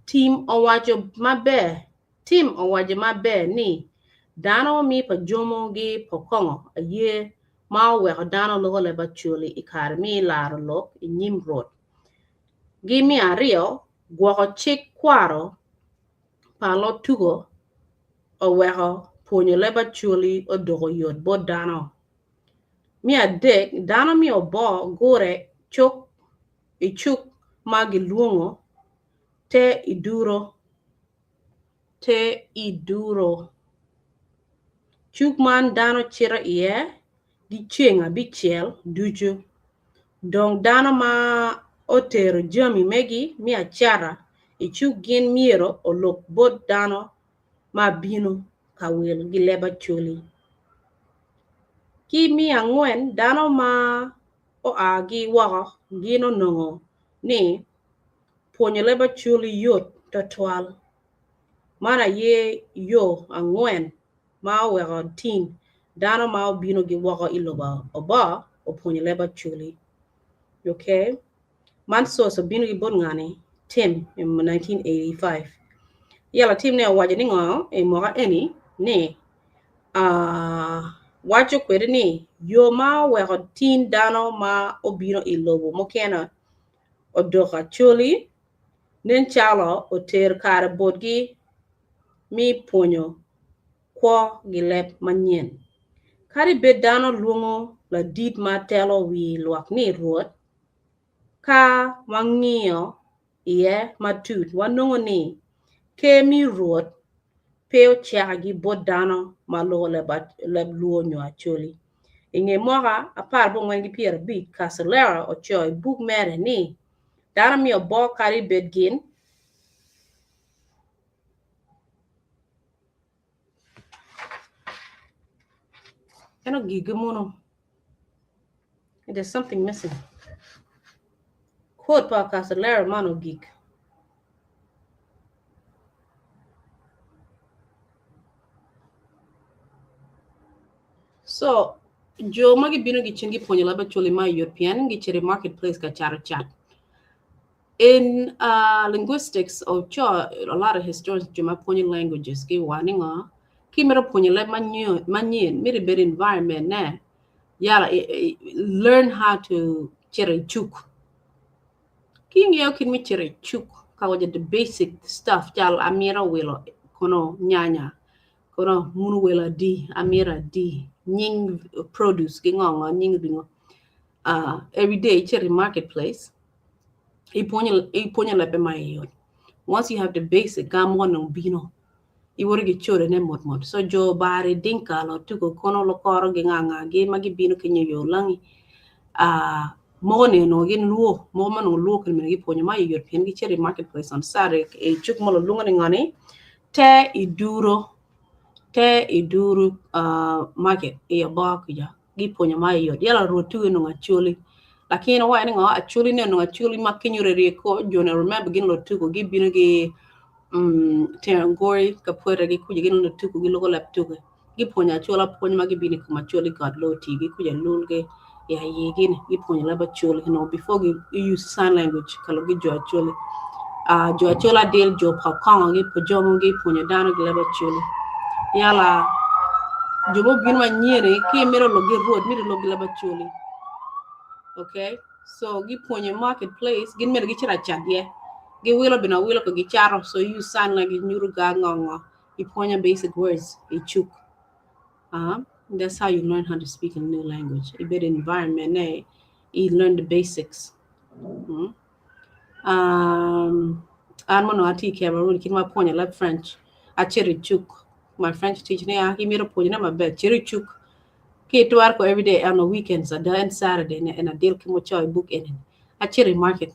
Tim owaco maber Tim owaco maber ni dano mi pa jomo gi pokongo aye ma oweko dano loko leb Acholi i kare mi laro lok i nyim Rwot. Gi me aryo, gwoko cik kwaro pa lotuko oweko pwonyo leb Acholi odoko yot bot dano. Me adek, dano mi oboo gure cuk i cuk ma gilwongo te iduro. Te iduro. Cuk man dano cito iye gi ceng abicel ducu. Dong dano ma otero jami megi me acata i cuk gin myero olok bot dano ma bino ka wil gi leb Acholi. Ki me angwen, dano ma oa gi woko gin onongo ni pwonyo leb Acholi yot twatwal. Man aye yo angwen ma oweko tin dano ma obino gi woko i lobo oboo opwonyo leb Acholi. Okay? Man source obino ki bot ngani? Tim in 1985. Yala Tim ne owaco ni ngo i mwaka eni ni uh, waco kwede ni yo ma oweko tin dano ma obino i lobo mukene odoko Acholi nen calo oter kare botgi mi pwonyo kwo gi leb manyen. Kadi bed dano lwongo ladit ma telo wi lwak ni Rwot, ka wangiyo iye matut wanongo ni Ker mi Rwot pe ocakagi bot dano ma loko leb Lwo nyo Acholi. I nge mwaka apar bongwen ki 50, Kasolera ocoyo i buk mere ni, Dano miyo boo kadi bed gin Eno gigi mono. There's something missing. Quote pa Kasolera man ogik. So, jo ma gibino gicen gipwonyo leb Acholi ma yot pien gicito i market place ka cato cat. In uh, linguistics, or a lot of historians jo ma pwonyo languages giwaco ni ngo ki imito pwonyo leb manyen mito ibed environment ne yala learn how to cito i cuk. Ki ingeyo kit me cito i cuk ka waco the basic stuff cal amito wilo kono nyanya kono munu welo adi amito adi nying produce ki ngo ngo nying ringo uh, every day icito i market place ipwonyo lebbe ma iyot. Once you have the basic gam mo nong bino iwoto ki codo ne mot mot. So jo bari dinka lo tuko kono lokoro gi nga nga gi ma gibino ki nyo yo langi uh, mogo ni onongo gin luo mogo ma onongo luo kene mene gipwonyo ma iyot pien gicito i market place on Saturday i cuk mo lulwongo ni ngoni te iduro te iduru uh, market i oboo kuca gipwonyo ma iyot yala rwot tuko onongo acholi lakini owaco ni ngo acholi ni onongo acholi ma kinyuto ryeko joni remember gin lutuko gibino gi mm, tengori kapweta gi kuca gin lutuko giloko leb tuko gipwonyo acola pwony ma gibino i kom acholi got loti gi kuca lulgi ya yigi ni gipwonyo leb acholi you know, before gi use sign language kalo gi jo acholi uh, jo achola adil jo pa kongo gi pa jomo gi pwonyo dano gi leb acholi yala jo mobino manyien ki imito lok gi rwot mito lok gi leb acholi okay so gipwonyo i market place gin mere gicito acat ye giwilo bino awilo ko gicato so use sign language nyuto ga ngo ngo ipwonyo basic words i cuk uh, that's how you learn how to speak a new language i bedo environment ne you learn the basics mm. um, an mono atye i Cameroon kit ma apwonyo leb French acito i cuk my French teacher ni ah imito pwonyone maber cito i cuk ki itwero ko everyday on the weekends ada en Saturday ne en adil ki muco i book eni acito i market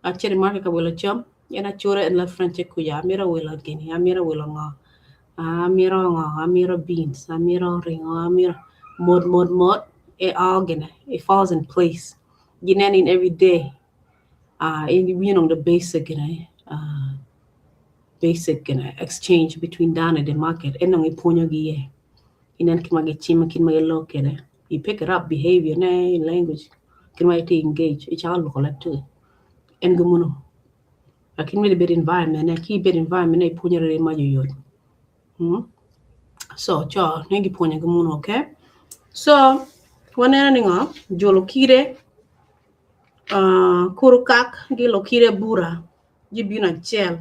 acito i market ka wilo cam en acure en leb French kuca amito wilo gini amito wilo ngo amito ngo amito beans amito ringo amito mot mot mot it all gine it falls in place gineno in every day. Iwinyo dong the basic gine basic gine exchange between dano i the market en dong ipwonyogi iye inen kit ma gicimo kit ma gilok kwede you pick it up behavior ne language kit ma gitye engage icako loko leb tugi en gumuno lakin myero ibed environment ne ki ibedo environment ne ipwonyo riri mac oyot so co ne gipwonyo gumuno okay so waneno ni ngo jolo kite kuru kak gi lukite bura gibino acel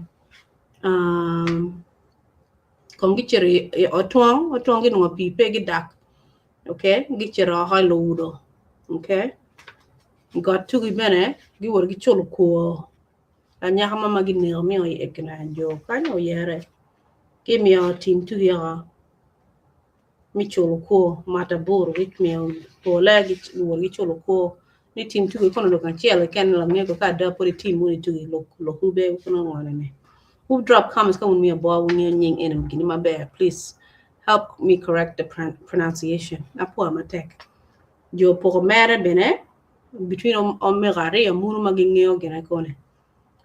kong gicito i otwong otwong ginongo pii pe gidak okay gicito oko i ludo okay got tugi bene giwoto giculo kwor anyaka mo ma gineko miyo jo kany oyere kimiyo tim tugi oko me culo kwor mato aboro gimiyo pole giwoto giculo kwor ni tim tugi kono lok acel keken lamego ka ada pud itim moni tugi lok ube kono ngone ni who drop comments ka wun miyo bo wungeyo nying eni gini maber please help me correct the pronunciation apwoyo matek jo poko mere bene between omego aryo munu ma gingeyo gine kone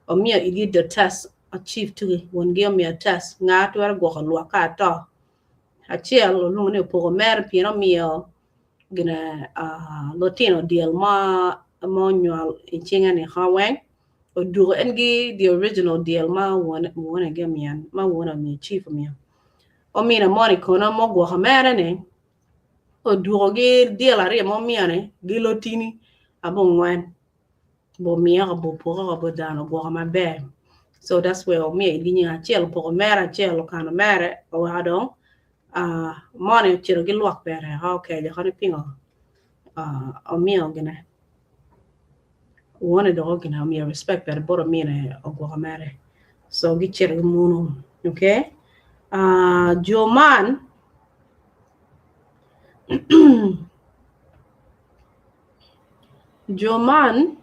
omiyo igi the test achieve tugi wongi omiyo test nga twero gwoko lwak ka ato acel olwongo ni opoko mere pien omiyo gine lutino dyel ma onywal i cinge ni weng odwogo en gi the original dyel ma wone gi omiyo ma wone omiyo chief omiyo omine moni kono ma ogwoko mere ni odwogo gi dyel aryo ma omiyo ni gi lotini abongwen bo miyo bo poko bo dano ogwoko maber so that's where omiyo igi nying acel opoko mere acel okano mere oweko dong moni ocito ki lwak bene okeco oko ni pingo omiyo gine wone dok gine omiyo respect bene bot omine ogwoko mere so gicito ki munu okay jo man jo man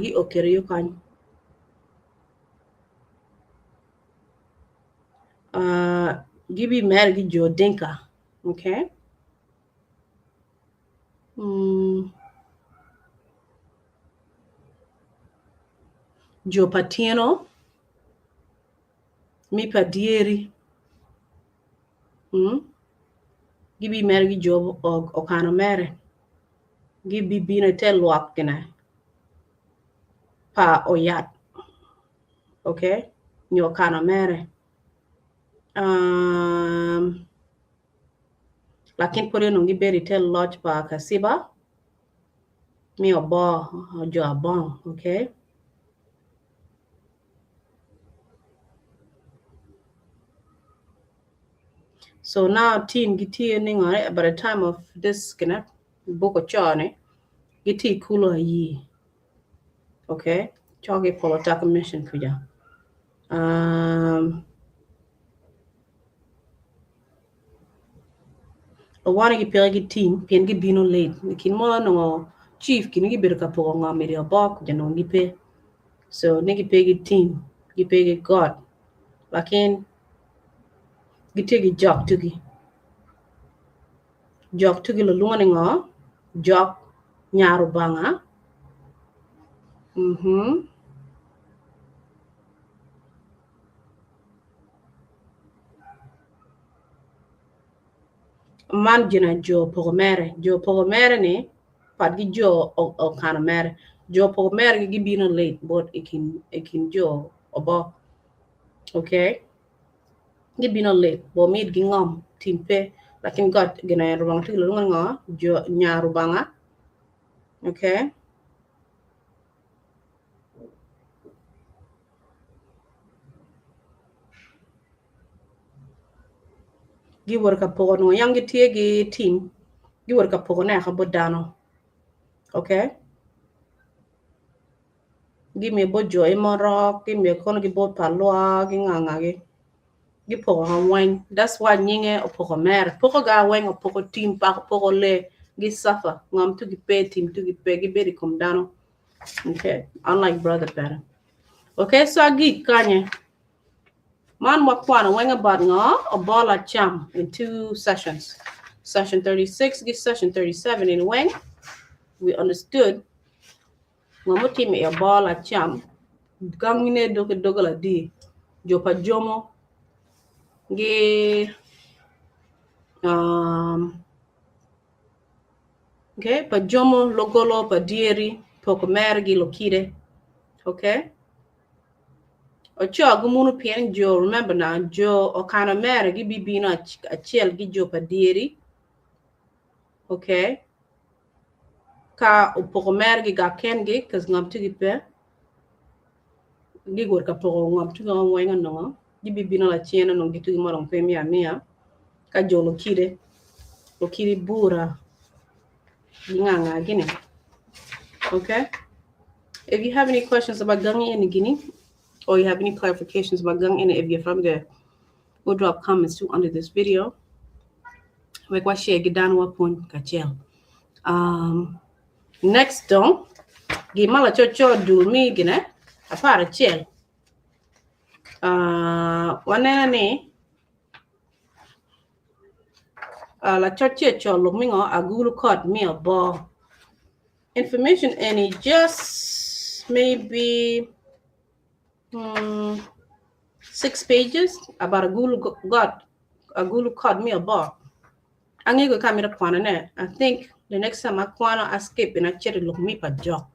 gi okere yo kany gibi mere ki jo Dinka okay jo pa Tyeno mi pa Dyeri gibi mere ki jo Okano mere gibibino i te lwak gine pa Oyat okay nyo Okano mere lakin pwod onongo gibedo i te loc pa Kaciba me Oboo jo Abong okay. So now team gitye ni ngo by the time of this gine book oco ni gitye i kulu ayi okay cok ki polo otaka mission kuca Owane gipeke ki tim pien gibino late i kin mo onongo chief kine gibedo ka poko ngom i obok kuca onongo gipe so ni gipe ki tim gipe ki got lakin gitye ki jok tugi jok tugi lulwongo ni ngo jok nya Rubanga Man gin aye jo poko mere jo poko mere ni pat ki jo okano mere jo poko mere gi gibino late bot i kin jo obok okay gibino late bo mitgi ngom tim pe lakin got gin aye Rubanga tye ka lwongo ni ngo jo nya Rubanga okay. Giwoto ka poko nongo yam gitye ki tim giwoto ka pokone oko bot dano okay gimiyo bot jo imorok gimiyo kono ki bot pa lwak ki nga ngagi gipoko weng that's why nyinge opoko mere poko ga weng opoko tim poko lee gi suffer ngom tugi pe tim tugi pe gibedo i kom dano okay unlike brother pere okay so agik kanye Man wakwano weng about ngo? Obola cam in two sessions. Session 36 gi session 37 in weng. We understood ngo mutime i Abor Lacam, gangine dok ki doggola adi, jo pa Jomo gi um, okay, pa Jomo, Logolo, pa Dyeri, poko mergi Lokide. Okay? Oco gumuno pien jo, remember now, jo okano mere gibibino acel gi jo pa Dyeri. Okay? Ka opoko mergi ga kengi, cause ngom tye gi pe. Gigwot ka poko ngom tye ka weng onongo gibibino lacen onongo gitye ki mo dong pe miyo amiya ka jo lukide lukide bura ginganga gini okay if you have any questions about gangi eni gini or you have any clarifications about gangi eni if you're from there go drop comments too under this video wek wa share ki dano wapwony kacel um, Next dong, gin ma laco co dul mi gine 11 uh, waneno ni uh, lacoc ce co lok mingo agulu kot mi obo. Information eni just maybe 6 pages about agulu got agulu kot mi obo. Angigo ka amito kwano ne. I think the next time akwano I skip and acito i lok mi pa jok.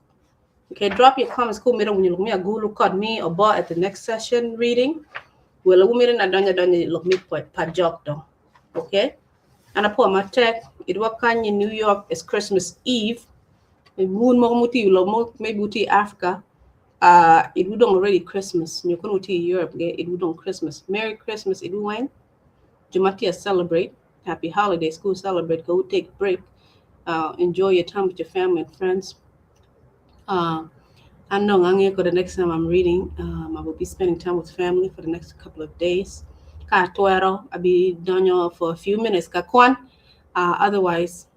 Okay, drop your comments ka wumito winyo lok mi agulu kot mi obo at the next session reading. Well, wumito ni adony adonya i lok mi pa jok dong. Okay? An apwo matek. Itwa kany i New York, it's Christmas Eve. Wun mogo mutye i lobo mogo, maybe wutye i Africa, uh, itwu dong already Christmas. Nyo kono wutye i Europe, itwu dong Christmas. Merry Christmas itwu weng. Jo ma tye ka celebrate, happy holidays ka wu celebrate ka wu take break, uh, enjoy your time with your family and friends. Uh, an dong angeyo ko the next time I'm reading, I will be spending time with family for the next couple of days. Ka atwero, abi donyo for a few minutes ka kwan. Otherwise,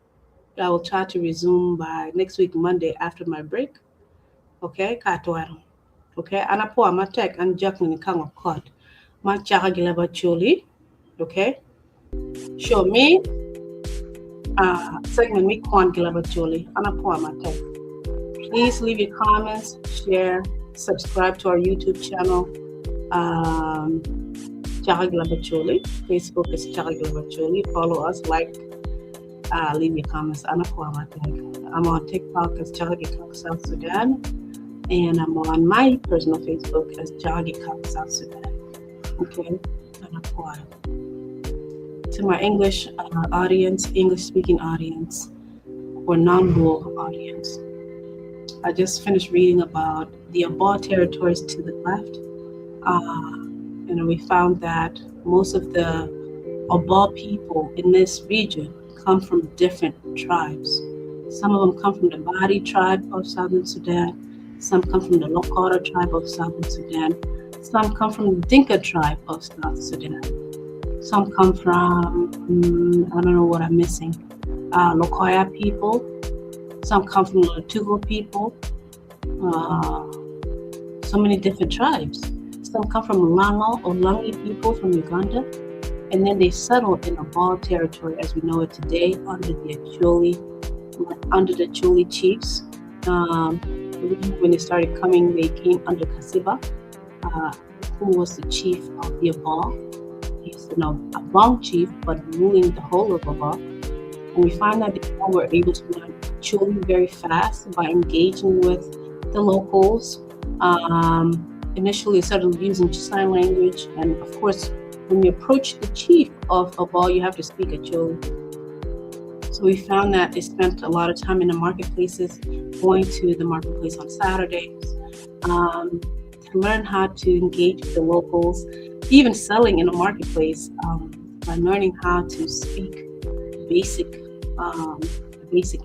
I will try to resume by next week Monday after my break. Okay, ka atwero. Okay, an apwo matek an Jacqueline Kango Kot ma caka gileba Acholi. Okay, show me segment me kwan gileba Acholi. An apwo matek. Please leave your comments, share, subscribe to our YouTube channel. Chaka Gileba Acholi. Facebook is Chaka Gileba Acholi. Follow us, like, leave your comments. An apwo matek. I'm on TikTok as Chaka Gikak South Sudan, and I'm on my personal Facebook as Jagi Kak South Sudan. Okay, an apwo. To my English audience, English speaking audience, or non-Luo audience, I just finished reading about the Abor territories to the left, and we found that most of the Abor people in this region come from different tribes. Some of them come from the Bari tribe of Southern Sudan, some come from the Lokoro tribe of Southern Sudan, some come from the Dinka tribe of South Sudan, some come from, I don't know what I'm missing, Lokoya people, some come from the Tugo people, so many different tribes. Some come from Lango or Langi people from Uganda, and then they settled in Abor territory as we know it today under the Acholi, under the Acholi chiefs. When they started coming, they came under Kasiba, who was the chief of the Abor. He's Abong chief, but ruling the whole of Abor. And we find that they all were able to learn Acholi very fast by engaging with the locals. Initially started using sign language, and of course, when you approach the chief of Abor, you have to speak Acholi. So we found that they spent a lot of time in the marketplaces, going to the marketplace on Saturdays, to learn how to engage with the locals, even selling in a marketplace, by learning how to speak basic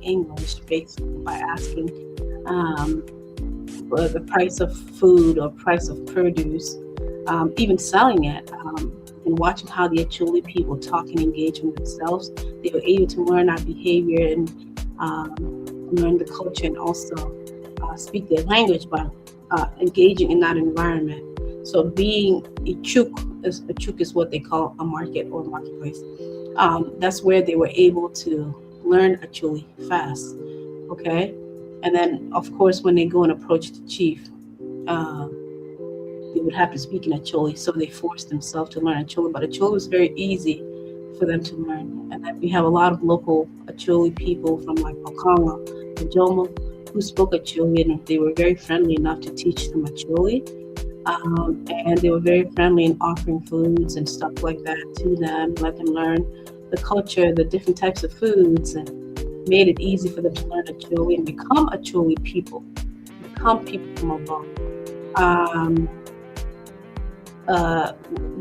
English, basically by asking for the price of food or price of produce, even selling it, and watching how the Acholi people talk and engage with themselves. They were able to learn our behavior and learn the culture and also speak their language by engaging in that environment. So being a chuk is what they call a market or marketplace. That's where they were able to learn Acholi fast. Okay, and then of course when they go and approach the chief, they would have to speak in Acholi, so they forced themselves to learn Acholi. But Acholi was very easy for them to learn. And then we have a lot of local Acholi people from like Okanga, Ojomo, who spoke Acholi, and they were very friendly enough to teach them Acholi. And they were very friendly in offering foods and stuff like that to them, let them learn the culture, the different types of foods, and made it easy for them to learn Acholi and become Acholi people, become people from Obbo.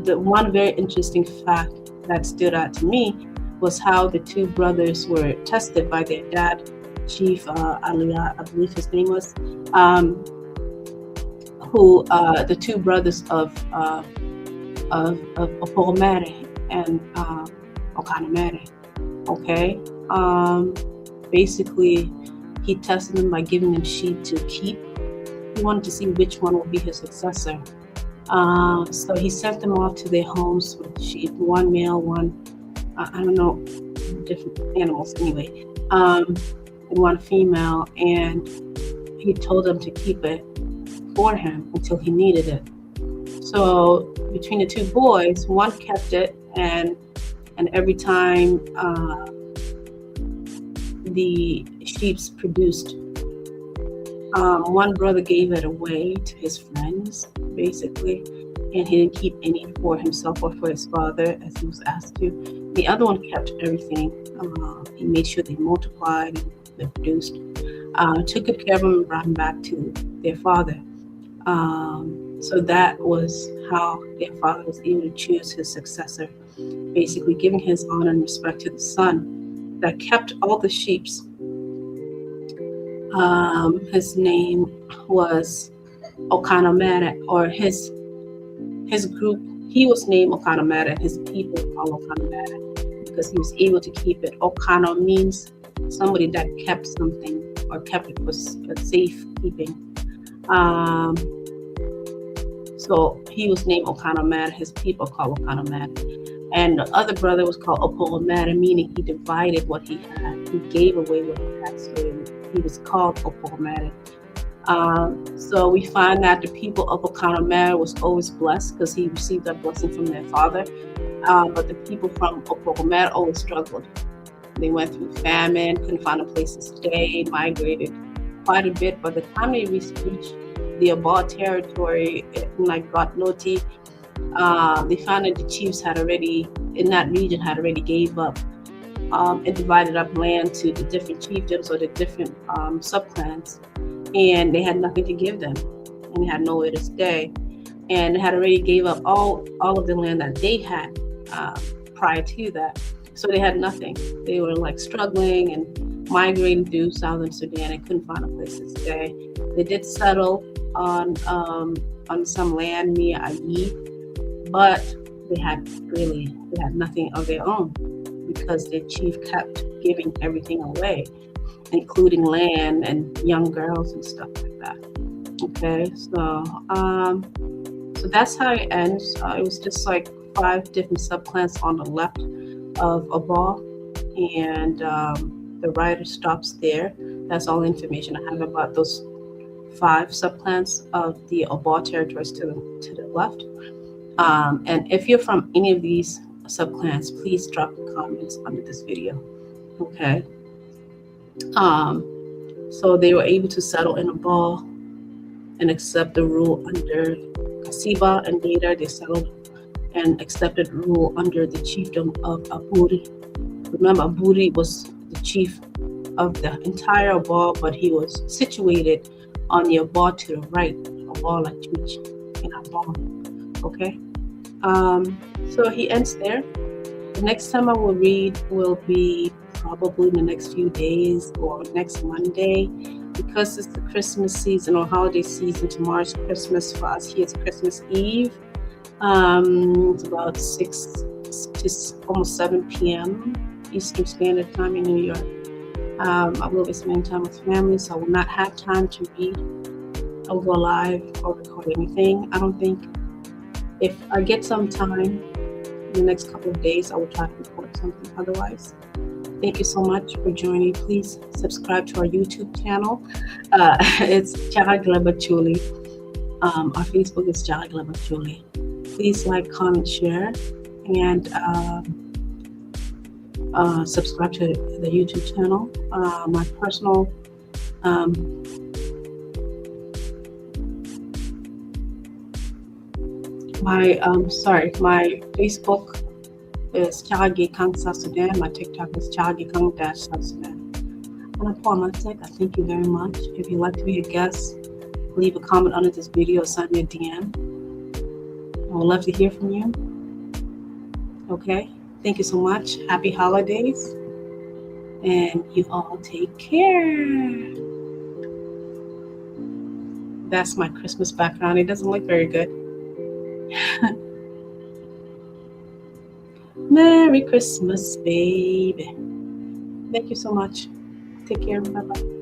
The one very interesting fact that stood out to me was how the two brothers were tested by their dad, Chief Aliyah, I believe his name was, who the two brothers of Opogomere and Okanomere. Okay, basically, he tested them by giving them sheep to keep. He wanted to see which one would be his successor. So he sent them off to their homes with sheep, one male, one, I don't know, different animals anyway, and one female. And he told them to keep it for him until he needed it. So between the two boys, one kept it, and every time the sheep produced, one brother gave it away to his friends, basically, and he didn't keep any for himself or for his father, as he was asked to. The other one kept everything. He made sure they multiplied and they produced, took good care of them, and brought them back to their father. So that was how their father was able to choose his successor, basically giving his honor and respect to the son that kept all the sheep. His name was Okanomere, or his group. He was named Okanomere, and his people called Okanomere because he was able to keep it. Okano means somebody that kept something or kept it was a safe keeping. So he was named Okanomere. His people called Okanomere. And the other brother was called Opogomere, meaning he divided what he had. He gave away what he had. So he was called Opogomere. So we find that the people of Okanomere was always blessed because he received that blessing from their father. But the people from Opogomere always struggled. They went through famine, couldn't find a place to stay, migrated quite a bit. By the time they reached the Abor territory, like Got Loti, they found that the chiefs had already, in that region, had already gave up and divided up land to the different chiefdoms or the different subclans, and they had nothing to give them, and they had nowhere to stay, and they had already gave up all of the land that they had prior to that, so they had nothing. They were like struggling and migrating through southern Sudan and couldn't find a place to stay. They did settle on some land near Ayi, but they had nothing of their own because their chief kept giving everything away, including land and young girls and stuff like that. Okay, so that's how it ends. It was just like 5 different subclans on the left of Abor, and the writer stops there. That's all the information I have about those 5 subclans of the Abor territories to the left. And if you're from any of these subclans, please drop the comments under this video. Okay. So they were able to settle in Abor and accept the rule under Kasiba, and later they settled and accepted rule under the chiefdom of Aburi. Remember, Aburi was the chief of the entire Abor, but he was situated on the Abor to the right, Abor Lachich in Abor. Okay. So he ends there. The next time I will read will be probably in the next few days or next Monday, because it's the Christmas season or holiday season. Tomorrow's Christmas for us here. It's Christmas Eve. It's about 6 to almost 7 p.m. Eastern Standard Time in New York. I will be spending time with family, so I will not have time to read or go live or record anything, I don't think. If I get some time in the next couple of days, I will try to record something. Otherwise, Thank you so much for joining. Please subscribe to our YouTube channel. Uh, it's Chaka Gleb Acholi. Um, our Facebook is Chaka Gleb Acholi. Please like, comment, share, and uh, uh, subscribe to the YouTube channel. Uh, my personal um, my um, sorry, my Facebook is Chagi Kang South Sudan. My TikTok is Chagi Kang dash South Sudan. And I'm Paul Matek. I thank you very much. If you'd like to be a guest, leave a comment under this video or send me a DM. I would love to hear from you. Okay. Thank you so much. Happy holidays. And you all take care. That's my Christmas background. It doesn't look very good. Merry Christmas, baby. Thank you so much. Take care. Bye bye.